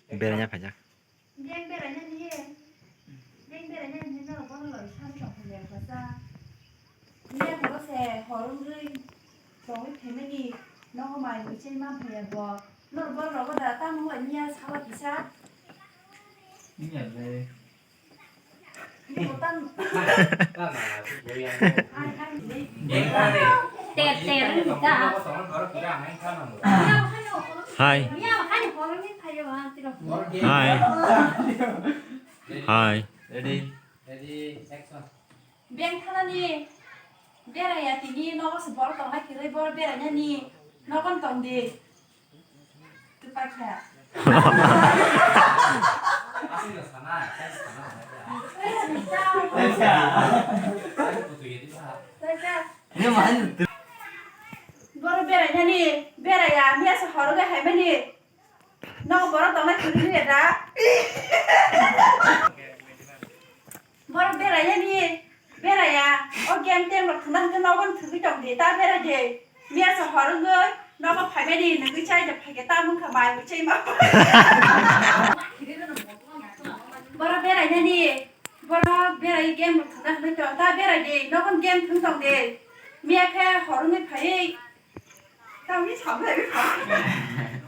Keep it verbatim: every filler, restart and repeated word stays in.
Beraina phaijak. Beng beraina niye. Beng beraina niye norok bono loi sari tong phai ya kasa. Niye horo se hor wngwi tongwi phaimani nogo mai muichai man phai ya bo. Norok bono rogo da tamo wngla niya sawa kisa. Niya le. Hai. Hai. Hai. Ready? Ready, action. Beng thanani beraya tini nogo se borok tongna kirwi borok berainani nogon tongdi. Tupakya. Borok berainani beraya mesa horoge haimani. Nogo borok tongna kirwi da. Borok beraya ni, beraya. O game tem rok thwna hwnkhe nogo thwgwi tong di, ta berai di. Miya se hor wngwi nogo phaibai di, nugwi chai de phaikhe ta mungkha mai bo chai ma. Borok beraya ni, borok berai game rok thwna hwnkhe tong, ta berai di, nogo game thwng tong di. Miya khe hor wngwi phaiwi. Tamni sabai phai.